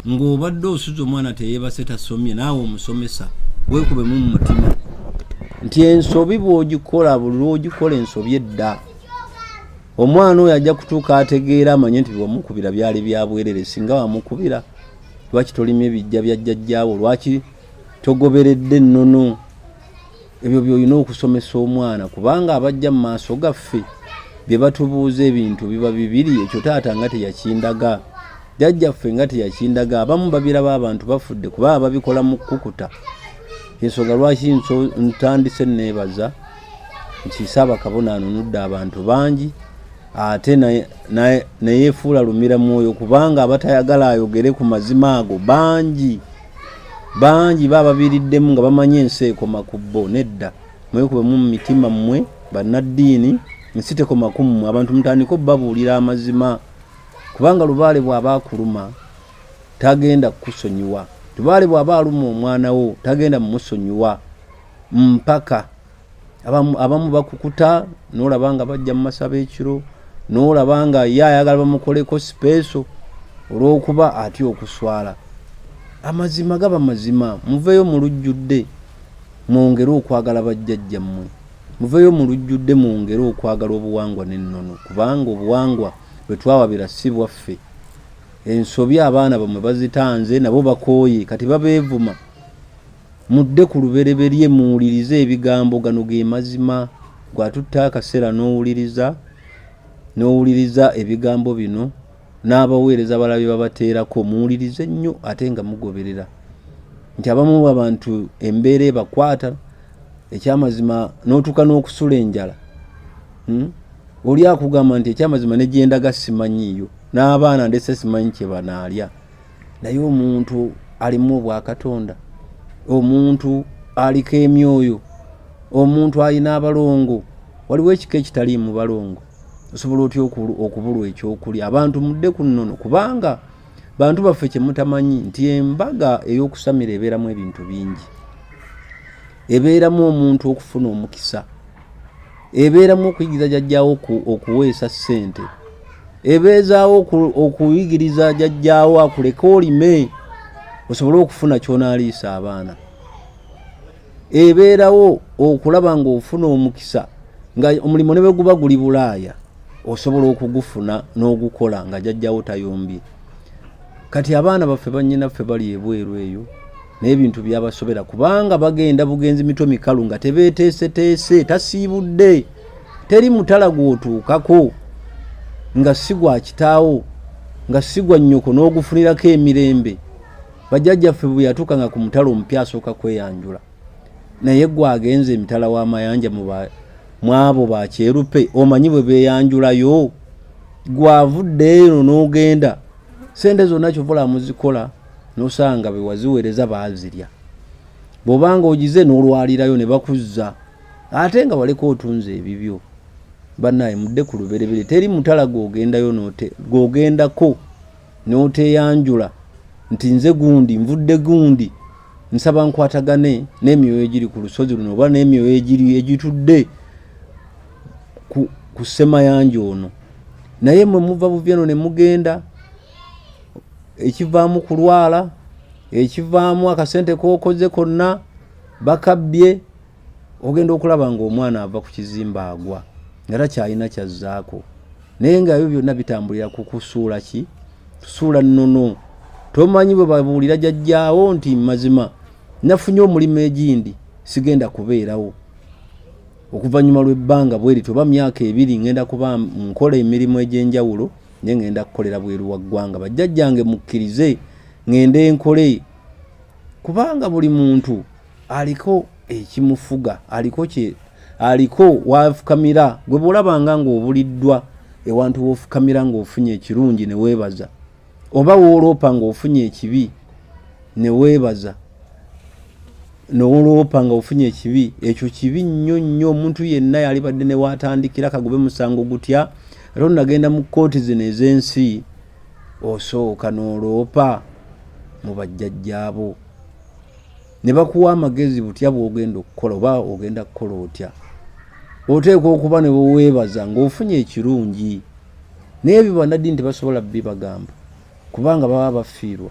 Ng'obadde osuza omwana teyeebase, tasomye, naawe omusomesa weekubemu mu mutima nti ensobi bw'ogikola, buli lw'ogikola ensobi edda, omwana oyo ajja kutuuka ategeera, amanye nti byewamukubira byali bya bwerere. Singa wamukubira, lwaki tolimye bijja bya jjajjaawo? Lwaki togoberedde ennono? Ebyo byolina okusomesa omwana, kubanga abajja mu maaso gaffe bye batubuuza ebintu biba bibiri: ekyo taata nga teyakindaga, jjajjaffe nga teyakindaga. Abamu babiraba abantu bafudde, kubanga babikola mu kkukuta. Ensonga lwaki ntandise neebaza nti Ssaabakabona anunudde abantu bangi, ate neyeefuula lumira mwoyo, kubanga abatayagala ayogere ku mazima ago bangi bangi bababiriddemu nga bamanyi ensi ekoma ku bo. Nedda, mwekubemu mu mitima mmwe bannaddiini, ensi tekoma ku mmwe. Abantu mutandike obabuulira amazima, kubanga lubaale bw'aba akuluma tagenda kukusonyiwa. Lubaale bw'aba aluma omwana wo tagenda mumusonyiwa mpaka abamu bakukuta, n'olaba nga bajja mu masabo ekiro, n'olaba nga ye ayagala bamukoleko sipeeso olw'okuba atya okuswala. Amazima gaba mazima. Muveeyo mu lujjudde mwongere okwagala bajjajjammwe, muveeyo mu lujjudde mwongere okwagala obuwangwa n'ennono, kubanga obuwangwa bwe twawabira si bwaffe. Ensobi abaana bammwe bazitanze, nabo bakooye, kati babeevuma. Mudde ku lubereberye muwulirize ebigambo, gano ge mazima. Gwatutte akaseera n'owuliriza n'owuliriza ebigambo bino n'abaweereza abalala bye babateerako, muwulirize nnyo ate nga mugoberera. Nti abamu abantu embeera ebakwata, ekyamazima n'otuuka n'okusula enjala, Oli akugamba nti ekyamazima ne gyendaga simanyiiyo, n'abaana ndese simanyi kye banaalya. Naye omuntu alimu obwakatonda, omuntu aliko emyoyo, omuntu alina abalongo, waliwo ekika ekitaliimu balongo? Osobola otya okubulwa ekyokulya? Abantu mudde ku nnono, kubanga bantu baffe kyemutamanyi nti embaga ey'okusamira ebeeramu ebintu bingi. Ebeeramu omuntu okufuna omukisa, ebeeramu okuyigiriza jjajjaawo okuweesa ssente, ebeezaawo okuyigiriza jjajjaawo akuleke olime osobole okufuna ky'onaaliisa abaana, ebeerawo okulaba ng'ofuna omukisa nga omulimu ne bwe guba guli Bulaaya osobola okugufuna n'ogukola nga jjajjaawo tayombye. Kati abaana baffe, bannyinaffe bali ebweru eyo n'ebintu byabasobera, kubanga bagenda bugenzi mitwe mikalu nga tebeeteeseteese. Tasiibudde, teri mutala gw'otuukako nga si gwa kitaawo, nga si gwa nnyoko, n'ogufunirako emirembe. Bajjajjaffe bwe yatuukanga ku mutala omupya asooka kweyanjula, naye gwe agenze emitala w'amayanja mw'abo ba kyerupe, omanyi bwe beeyanjulayo? Gwavudde eno n'ogenda, sente zonna kyova muzikola nosanga be waziweereza baazirya. Bw'obanga ogize n'olwalirayo ne bakuzza, ate nga waleka otunze ebibyo. Bannaye, mudde ku lubereberye. Teri mutala gw'ogendayo gw'ogendako n'oteyanjula nti nze gundi, nvudde gundi, nsaba nkwatagane n'emyoyo egiri ku lusozi luno oba n'emyoyo egiri egitudde ku ssemayanja ono. Naye mwe muva buvi eno ne mugenda, ekivaamu kulwala, ekivaamu akasente k'okoze konna bakabbye. Ogenda okulaba ng'omwana ava ku kizimbe agwa nga takyalina kyazzaako, naye nga ebyo byonna bitambulira ku kusuula ki? Kusuula nnono. Tomanyi bwe babuulira jjajjaawo nti mazima nafunye omulimu egindi, sigenda kubeerawo okuvannyuma lw'ebbanga bwe riti oba myaka 2, ngenda kuba nkola emirimu egy'enjawulo, naye ngenda kukolera bweru wa ggwanga. Bajjajjange mukkirize ngende nkole, kubanga buli muntu aliko ekimufuga, aliko kye aliko wafukamira. Gwe bw'olabanga ng'obuliddwa ewantu w'ofukamira ng'ofunye ekirungi ne weebaza, oba wooloopa ng'ofunye ekibi ne weebaza, nowoloopa nga ofunye ekibi, ekyo kibi nnyo nnyo. Omuntu yenna yalibadde ne waatandikira kagube musango gutya, ate onagenda mu kkooti zino ez'ensi, osooka n'oloopa mu bajjajjaabo ne bakuwa amagezi butya bw'ogenda okukola oba ogenda kukola otya. Oteekwa okuba ne weweebaza ng'ofunye ekirungi, naye ebyo bannaddiini tebasobola bibagamba kubanga baba bafiirwa.